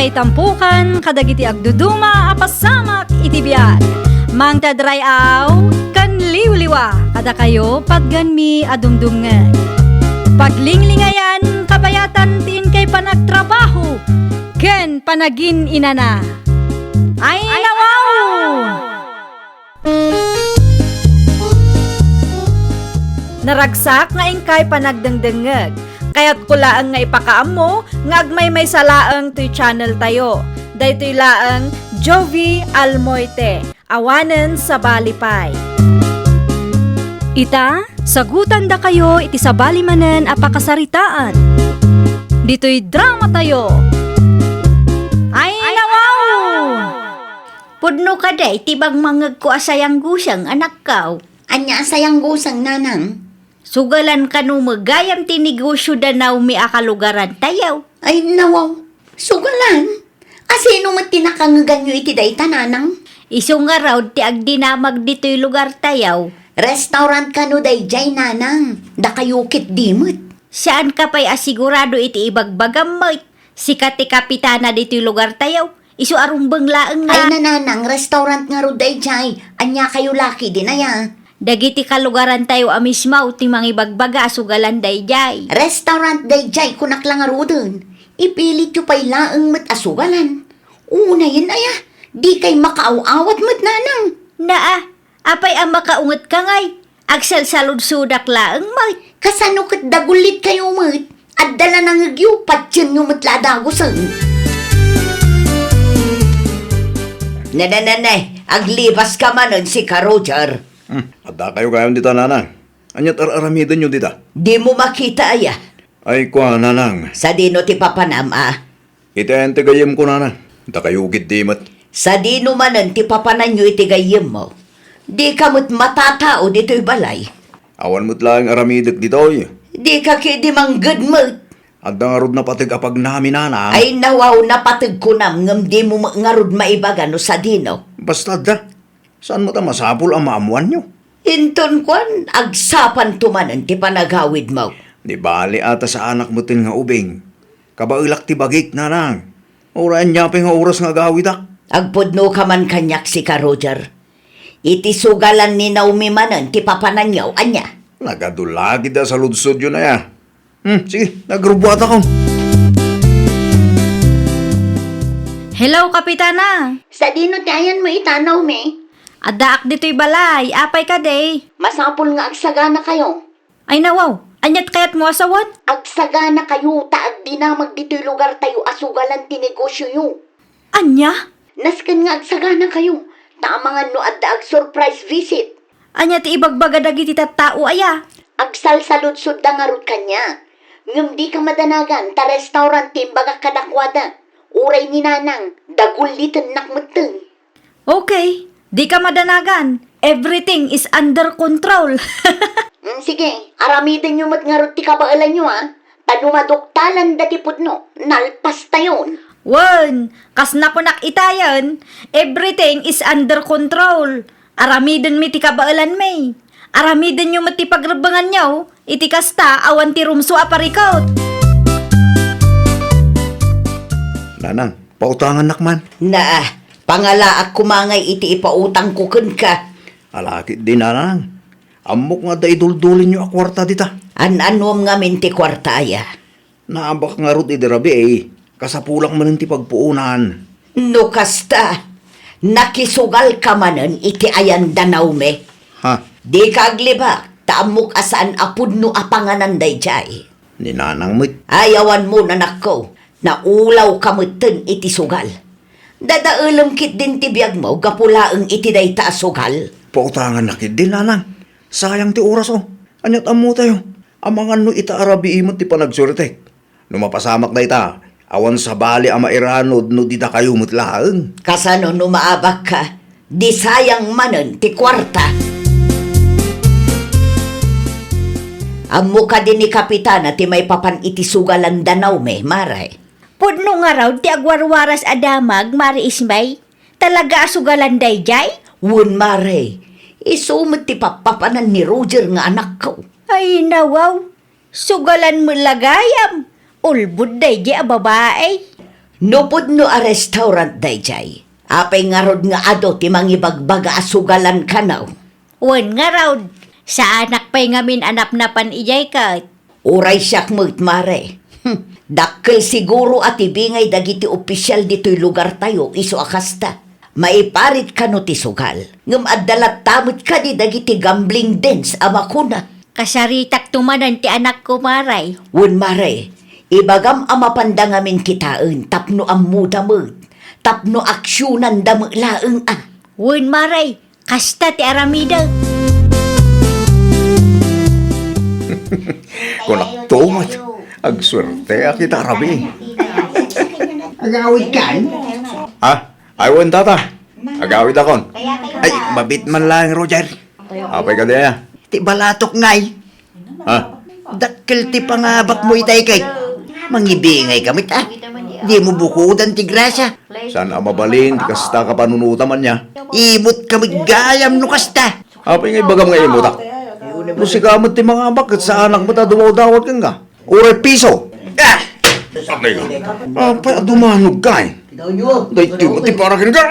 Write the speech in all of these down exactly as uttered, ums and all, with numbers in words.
Ay tampukan kadagiti agduduma a pasamak iti biag. Mangted ray-aw ken liwliwa kadakayo patgenmi a dumdumngeg. Paglinglingayan, kabayatan ti inkay panagtrabaho ken panagin-inana. Ay, nawaw! Naragsak nga inkay panagdengdengngeg. Kayatko laeng nga ipakaammo nga agmaymaysa laeng toy channel tayo. Daytoy laeng Jovie Almoite, awanen sabali pay. Ita, sagutandakayo iti sabali manen a pakasaritaan. Ditoy drama tayo. Ay, nawaw! Pudno kadi ti bangmangegko a sayangguseng, anakko. Ania a sayangguseng, nanang? Sugalan kano met gayam ti negosio da Naomi a kalugarantayo. Ay, nawaw. Sugalan? A sino met ti nakangeganyo iti dayta, nanang? Isu ngarud ti agdinamag ditoy lugartayo. Restaurant kano daydiay, nanang? Dakayo ketdi met. Saanka pay a sigurado iti ibagbagam met. Sika ti kapitana ditoy lugartayo. Isu a rumbeng laeng nga. Ay, nanang, restaurant ngarud daydiay. Ania kayo la ketdin aya? Dagiti kalugarantayo a mismo ti mangibagbaga a sugalan daydiay. Restaurant daydiay, kunak la ngaruden. Ipilityo pay laeng met a sugalan. Unayen aya, dikay makaaw-awat met, nanang. Naa, apay a makaungetka ngay? Agsalsaludsodak laeng met. Kasano ket dagullit kayo met? Adda la nangegyo, patienyo met la a dagusen. Ne, ne, ne, ne, aglibas ka manen, sika, Roger. Hmm, adda kayo gayon dita, nanang. Aniat ar-aramidenyo dita? Dimo makita aya? Ay, kua, nanang. Sadino ti papanam a? Iti ayan ti gayyemko, nanang. Dakayo ketdi met. Sadino manen ti papananyo iti gayyemmo? Dika met matatao ditoy balay. Awan met laeng aramidek ditoy. Dika ketdi mangged met. Adda ngarud napateg a pagnami, nanang. Ay, nawaw, napateg kunam, ngem dimo met ngarud maibaga no sadino. Basta adda. Saan met a masapul a maammoanyo? Inton kuan, agsapanto manen ti panagawidmo. Di bali a ta saanak metten nga ubing. Kabaelak ti bagik, nanang. Uray ania pay nga oras nga agawidak. Agpudno ka man kaniak, sika, Roger. Iti sugalan ni Naomi manen ti papananyo, ania? Nagadu la ketdi a saludsodyonyo aya. Hmm, sige, nagrubbuatakon. Hello, Kapitana. Sadino ti ayanmo ita, Naomi? Addaak ditoy balay. Apay kadi? Masapul nga agsaganakayo. Ay, nawaw. Aniat kayatmo a sawen? Agsaganakayo ta agdinamag ditoy lugartayo a sugalan ti negosioyo. Ania? Nasken nga agsaganakayo, ta amangan no adda ag-surprise visit. Ania ti ibagbaga dagiti tattao aya? Agsalsaludsodda ngarud kaniak. Ngem dika madanagan ta restaurant ti imbagak kadakuada. Uray ni Nanang, dagullitennak metten. Okay, dika madanagan. Everything is under control. Mm, sige, aramidenyo met ngarud ti kabaelanyo, a. Ta no maduktalanda ti pudno, nalpastayon. Wen, kas nakunak itayen, everything is under control. Aramidenmi ti kabaelanmi. Aramidenyo met ti pagrebbenganyo, iti kasta, awan ti rumso a parikut. Nanang, pautangannak man. Naa, pangalaak koma ngay iti ipautangko kenka. Ala ketdi, Nanang. Ammok nga adda iduldulinyo a kuarta dita. An-annuam ngamin ti kuarta aya? Naabak ngarud idi rabii, kasapulak manen ti pagpuonan. No kasta, nakisugalka manen iti ayan da Naomi. Ha? Dika aglibak, ta ammok a saan a pudno a panganan daydiay. Ni Nanang met. Ay, awanmo, anakko, naulawka metten iti sugal. Dadaelem ketdin ti biagmo gapu laeng iti dayta a sugal. Pautangannak ketdi, Nanang. Sayang ti oras, o. Aniat ammotayo? Amangan no ita a rabii met ti panagsuritek. No mapasamak dayta, awan sabali a mairanod no di dakayo met laeng. Kasano no maabakka, di sayang manen ti kuarta? Ammo kadi ni Kapitana ti maipapan iti sugalan da Naomi, Mare? Pudno ngarud ti agwarwaras a damag, Mare Ismay. Talaga a sugalan daydiay? Wen, Mare. Isu met ti pappapanan ni Roger nga anakko. Ay, nawaw. Sugalan met la gayam. Ulbod daydiay a babai. No pudno a restaurant daydiay, apay ngarud nga adu ti mangibagbaga a sugalan kano? Wen ngarud, saanak pay ngamin a napnapan idiay ket. Uray siak met, mare. Dakkel siguro a ti bingay dagiti opisial ditoy lugartayo isu a kasta. Maiparit kano ti sugal, ngem adda latta met kadi dagiti gambling dens a makuna. Kasaritakto manen ti anakko, mare. Wen, mare, ibagam a mapanda ngamin kitaen tapno ammoda met, tapno aksionanda met laeng a. Wen, mare, kasta ti aramidek. Kunakto met, agsuerte a kita, Rabi. Agawid kan? Ha? Ay, wen, tata. Agawid akon. Ay, mabit man lang, Roger. Apay kadi aya? Ti balatok ngay. Ha? Dakkel ti pangabak mo itay kay. Mangibingay ka met, ah. Di mo bukudan ti grasya. Saan a mabalin ti kasta kapanunutam ania? Imot ka met gayam no kasta. Apay nga ibagam nga imutak? No sika met ti mangabak, ket saanak met a dumawdawat kenka. Uray piso. Ah! Apay ka. Apay a dumanog ka, eh. Daytoy met ti para kenka.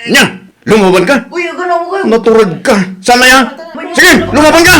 Nia, lumaban ka? Uy, aganaw kayo. Naturag ka. Saan na yan? Sige, lumaban ka!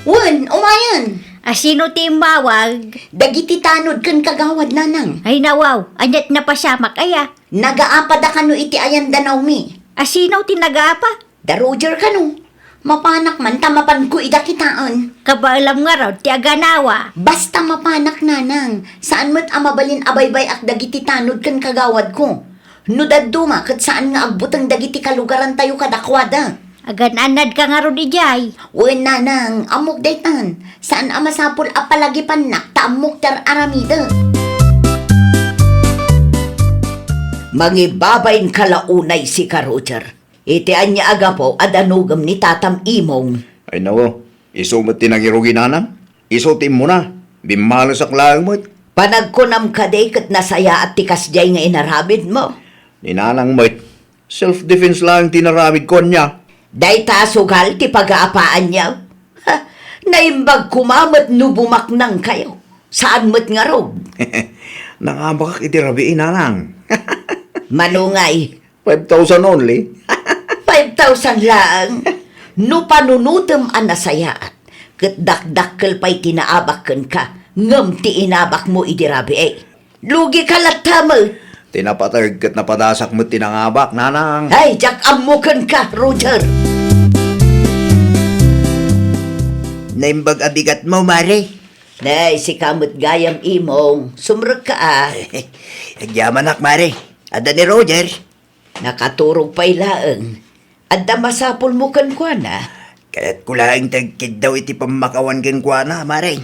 Wen, umayen. Asino ti immawag? Dagiti tanod ken kagawad, nanang. Ay, nawaw. Aniat napasamak, aya? Nagaapada kano iti ayan da Naomi. Asino ti nagaapa? Da Roger kano. Mapanak man ta mapanko ida kitaen. Kabaelam ngarud ti aganawa. Basta mapanak, nanang. Saan met a mabalin a baybay-ak dagiti tanod ken kagawadko. No dadduma, ket saan nga agbuteng dagiti kalugarantayo kadakuada. Agan-annadka ngarud idiay. Wen, nanang, ammok daytan. Saan a masapul a palagipannak ta ammok ti ar-aramidek. Mangibabain ka la unay sika, Roger. Iti ania a gapu a danogem ni tatam Imong? Ay, nawaw, isu met ti nangirugi, nanang. Isu ti immuna, bimmalesak laeng met. Panagkunam kadi ket nasayaat ti kasdiay nga inaramidmo? Ni nanang met, self-defense laeng ti inaramidko ania. Dayta a sugal ti pagaapaanyo? Ha, naimbag koma met no bumaknangkayo. Saan met ngarud? Nangabakak iti rabii, nanang. Mano ngay? Five thousand only. Five thousand laeng. No panunotem a nasayaat, ket dakdakkel pay ti naabak kenka, ngem ti inabakmo idi rabii. Lugi ka latta met. Ti napateg ket napadasak met ti nangabak, nanang. Ay, diak ammo kenka, Roger. Naimbag a bigatmo, mare. Nay, sika met gayam, Imong. Sumrekka, a. Agyamanak, mare. Adda ni Roger. Nakaturog pay laeng. Adda masapulmo kenkuana? Kayatko laeng ti agkiddaw iti pammakawan kenkuana, mare.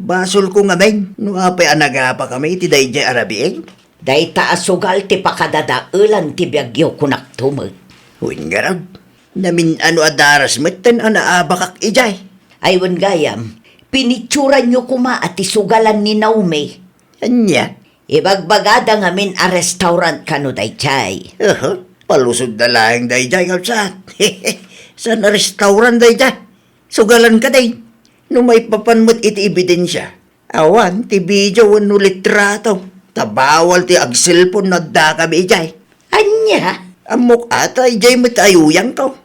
Basolko ngamin no apay a nagapakami iti daydiay a rabii. Dayta a sugal ti pakadadaelan ti biagyo, kunakto met. Wen ngarud, namin-ano a daras metten a naabakak idiay. Ay, wen gayam, pinitsuranyo koma a ti sugalan ni Naomi. Ania? Ibagbagada ngamin a restaurant kano daydiay. Aha, palusodda laeng daydiay, kabsat. Saan a restaurant daydiay? Sugalan kadi. No maipapan met iti ebidensia, awan ti video wenno litrato. Ta bawal ti agselpon no addakami idiay. Ania? Ammok a ta idiay met ayuyangko.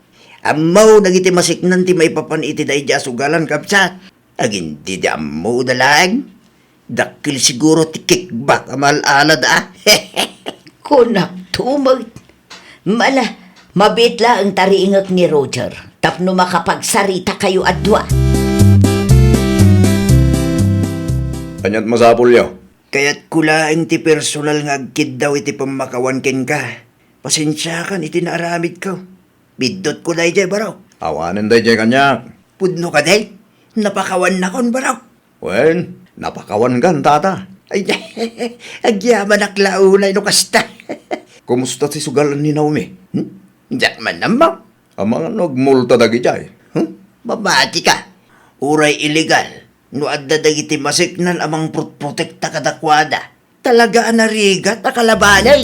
Ammo dagiti masiknan ti maipapan iti daydiay a sugalan, kabsat. Agin didi ammo da laeng. Dakkel siguro ti kickback a mal-alad, a. Kunakto met. Mala, mabiit laeng ta riingek ni Roger tapno makapagsaritakayo a dua. Aniat masapulyo? Kayatko laeng ti personal nga agkiddaw iti pammakawan kenka. Pasensiakan iti naaramidko. Biddutko daydiay, baro. Awanen daydiay kaniak. Pudno kadi? Napakawannakon, baro. Wen, napakawankan, tata. Ay, agyamanak la unay no kasta. Kumusta ti sugalan ni Naomi? Hmm? Diak man ammo. Amangan no agmulta dagidiay? Hmm? Mabati ka. Uray illegal, no adda dagiti masiknan a mangprotprotekta kadakuada, talaga a narigat a kalabanen.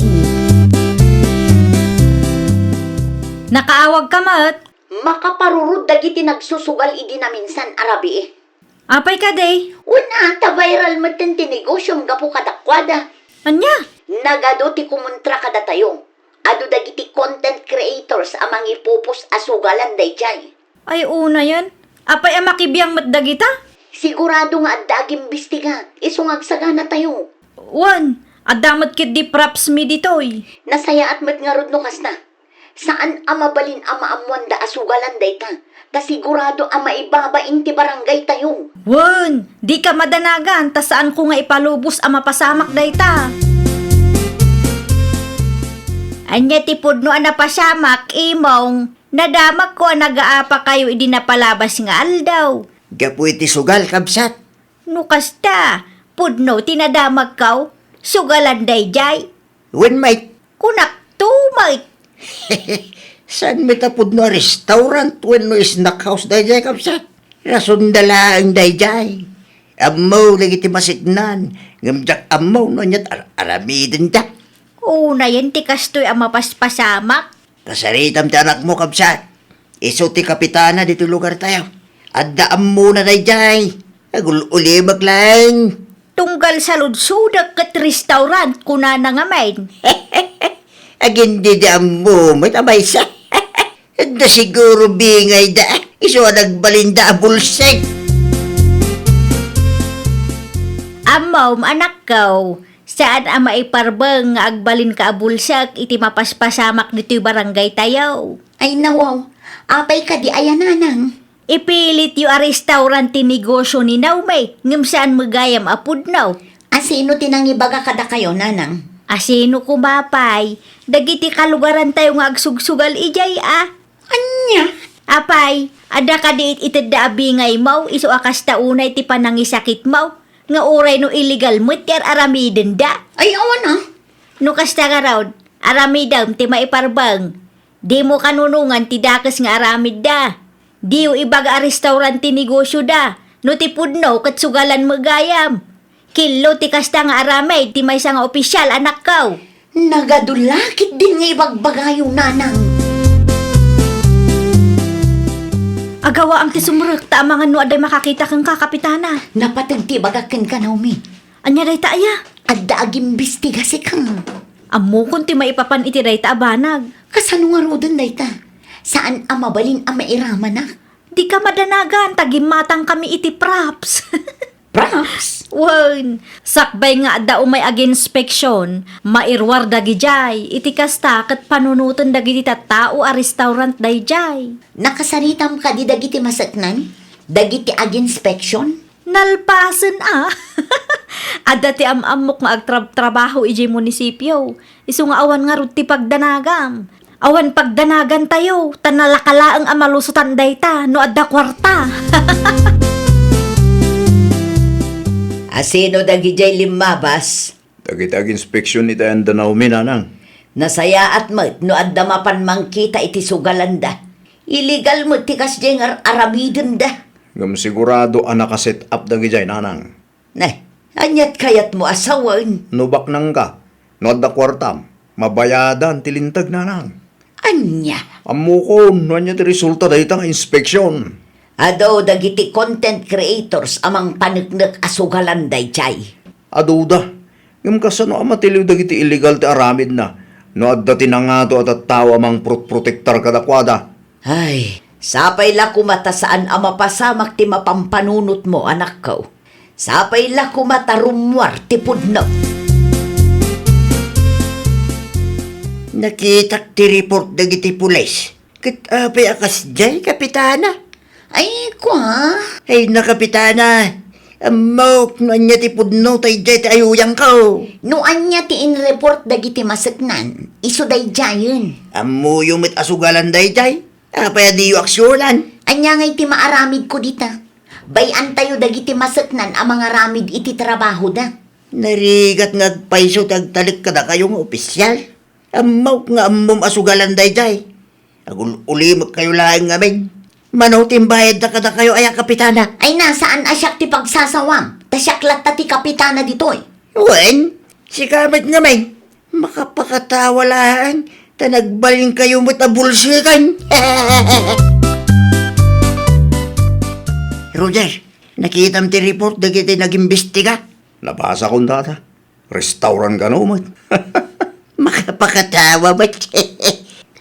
Nakaawag ka met. Makaparurod dagiti nagsusugal idi naminsan a rabii. Apay kadi? Wen a, ta viral metten ti negosyom gapu kadakuada. Ania? Nagadu ti kumontra kadatayo. Adu dagiti content creators a mangipupos a sugalan daydiay. Ay, unayen. Apay a makibiang met dagita? Sigurado nga adda agimbistiga, isu nga agsaganatayo. Wen, adda met ketdi props mi ditoy. Nasayaat met ngarud no kasta. Saan a mabalin a maammoanda a sugalan dayta, ta sigurado a maibabain ti barangaytayo. Wen, dika madanagan ta saanko nga ipalubos a mapasamak dayta. Ania ti pudno a napasamak, Imong? Nadamagko a nagaapakayo idi napalabas nga aldaw. Gapu iti sugal, kabsat. No kasta, pudno ti nadamagko, sugalan daydiay. Wen met. Kunakto met. Saan met a pudno a restaurant wenno snack house daydiay, kabsat? Rason da laeng daydiay. Ammo dagiti maseknan, ngem diak ammo no aniat ar-, aramidenda. Unayen ti kastoy a mapaspasamak. Kasaritam ti anakmo, kabsat. Isu ti kapitana ditoy lugartayo. Adda ammona daydiay. Agul-ulimek laeng. Tunggal saludsodek ket restaurant, kunana ngamin. Agin didi ammo met a maysa. Adda siguro bingayda. Isu a nagbalinda a bulsek. Ammom, anakko, saan a maiparbeng nga agbalinka a bulsek iti mapaspasamak ditoy barangaytayo. Ay, nawaw. Apay kadi aya, nanang? Ipilityo a restaurant ti negosyo ni Naomi, ngem saan met gayam a pudno. A sino ti nangibaga kadakayo, nanang? A sino koma pay? Dagiti kalugarantayo nga agsugsugal idiay a. Ania? Apay, adda kadi it-, itedda a bingaymo, isu a kasta unay ti panangisakitmo, nga uray no illegal met ti ar-aramidenda? Ay, awan a. No kasta ngarud, aramidem ti maiparbeng. Dimo kanunongan ti dakes nga aramidda. Diyo ibaga a restaurant ti negosyoda. No ti pudno, ket sugalan met gayam. Killo ti kasta nga aramid ti maysa nga opisyal, anakko. Nagadu la ketdin nga ibagbagayo, nanang. Agawaam ti sumrek, ta amangan no adda makakita kenka, Kapitana. Napateg ti ibagak kenka, Naomi. Ania dayta aya? Adda agimbestiga sika. Ammokon ti maipapan iti dayta a banag. Kasano ngaruden dayta? Saan a mabalin a mairamanak. Dika madanagan, ta gimmatangkami iti props. Props? Wen, sakbay nga adda umay aginspeksion, mairuar dagidiay. Iti kasta, ket panunoten dagiti tattao a restaurant daydiay. Nakasaritam kadi dagiti maseknan? Dagiti aginspeksion? Nalpasen a. Adda ti am-ammok nga agtrab-trabaho idiay munisipio. Isu nga awan ngarud ti pagdanagam. Awan pagdanagantayo, ta nalaka laeng a malusotan dayta no adda kuarta. A sino dagidiay limmabas? Dagiti aginspeksion iti ayan da Naomi, nanang. Nasayaat met no adda mapan mangkita iti sugalanda. Illegal met ti kasdiay nga ar-aramidenda. Ngem sigurado a nakaset up dagidiay, nanang. Ne, aniat kayatmo a sawen? No baknangka, no adda kuartam, mabayadan ti linteg, nanang. Ania? Ammokon no ania ti resulta dayta nga inspeksion. Adu dagiti content creators a mangpaneknek a sugalan daydiay. Aduda. Ngem kasano a matiliw dagiti illegal ti aramidna no adda ti nangato a tattao a mangprotprotektar kadakuada? Ay, sapay la koma ta saan a mapasamak ti mapampanunotmo, anakko. Sapay la koma ta rummuar ti pudno. Nakitak ti report dagiti pulis. Ket apay a kasdiay, Kapitana? Ay, kua? Ay na, Kapitana. Ammok no ania ti pudno ta idiay ti ayuyangko. No ania ti inreport dagiti maseknan, isu daydiayen. Ammoyo met a sugalan daydiay. Apay a diyo aksionan? Ania ngay ti maaramidko dita? Bay-antayo dagiti maseknan a mangaramid iti trabahoda. Narigat nga agpayso ti agtalek kadakayo nga opisyal. Ammok nga ammom a sugalan daydiay. Agul-ulimekkayo laeng ngamin. Mano ti imbayadda kadakayo aya, Kapitana? Ay na, saan a siak ti pagsasawam? Ta siak latta ti kapitana ditoy. Wen, sika met ngamin. Makapakatawa laeng, ta nagbalinkayo met a bulseken. Roger, Nakitam ti report dagiti nagimbestiga? Nabasakon, Tata. Restaurant kano met. Makapakatawa met.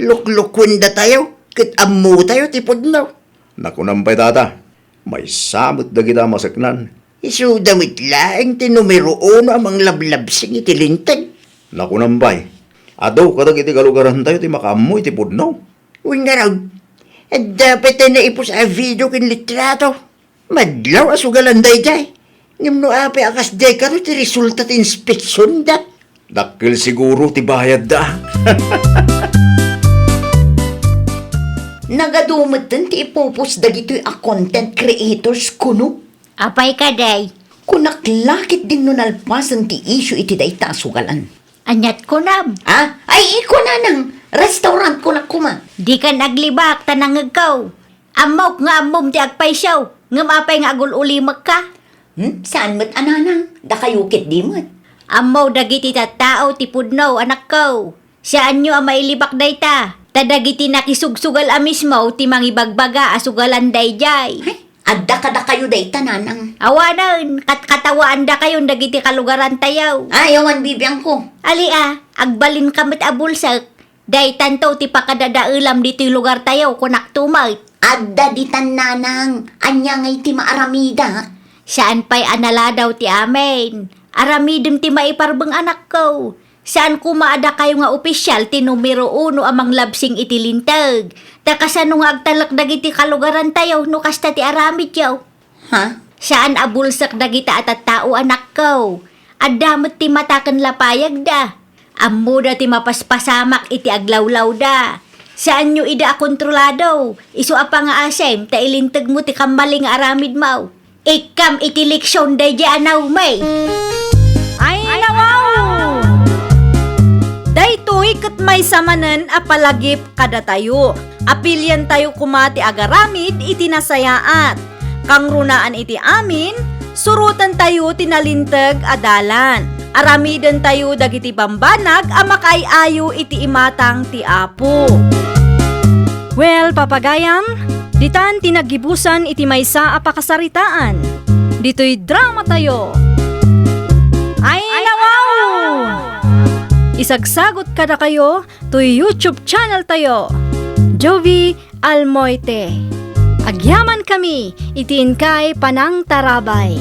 Luklukuendatayo, ket ammotayo ti pudno. Nakunam pay, Tata, maysa met dagita a maseknan. Isuda met laeng ti numero uno a manglablabsing iti Linteg. Nakunam pay, adu kadagiti kalugarantayo ti makaammo iti pudno. Wen ngarud, adda pay ti naipus a video ken litrato. Madlaw a sugalan daydiay. Ngem no apay a kasdiay kano ti resulta ti inspeksionda? Dakkel siguro ti bayadda. Nagadu metten ti ipupos dagitoy a content creators kuno. Apay kadi? Kunak la ketdin no nalpasen ti issue iti dayta a sugalan. Aniat kunam? Ah? Ay, iko nanang, restaurant kunak koma. Dikan aglibak ta nangngegko. Ammok nga ammom ti agpayso, ngem apay nga agul-ulimekka? Hmm? Saan met a nanang? Dakayo ketdi met. Ammo dagiti tattao ti pudno, anakko. Saanyo a mailibak dayta, ta dagiti nakisugsugal a mismo ti mangibagbaga a sugalan daydiay. Ay, adda kadakayo dayta, nanang. Awanen, katkatawaandakayon dagiti kalugarantayo. Ay, awan bibiangko. Ali a, agbalinka met a bulsek. Daytanto ti pakadadaelam ditoy lugartayo, kunakto met. Adda ditan, nanang. Ania ngay ti maaramidak? Saan pay a naladaw ti amin. Aramidem ti maiparbeng, anakko. Saan koma a dakayo nga opisyal ti numero uno a manglabsing iti Linteg. Ta kasano nga agtalek dagiti kalugarantayo no kasta ti aramidyo? Ha? Saan a bulsek dagita a tattao, anakko. Adda met ti mata ken lapayagda. Ammoda ti mapaspasamak iti aglawlawda. Saanyo ida a kontrolado. Isu a pangaasem ta ilintegmo ti kammaling nga aramidmo. Ikkam iti leksion daydiay a Naomi. Ay, nawaw! Daytoy ket maysa manen a palagip kadatayo. Apiliantayo koma ti agaramid iti nasayaat. Kangrunaan iti amin, surotentayo ti nalinteg a dalan. Aramidentayo dagiti bambanag a makaay-ayo iti imatang ti Apo. Well, papagayam, ditan ti naggibusan iti maysa a pakasaritaan. Ditoy dramatayo. Ay, nawaw! Isagsagot kadakayo toy YouTube channel tayo, Jovie Almoite. Agyaman kami iti inkay panangtarabay.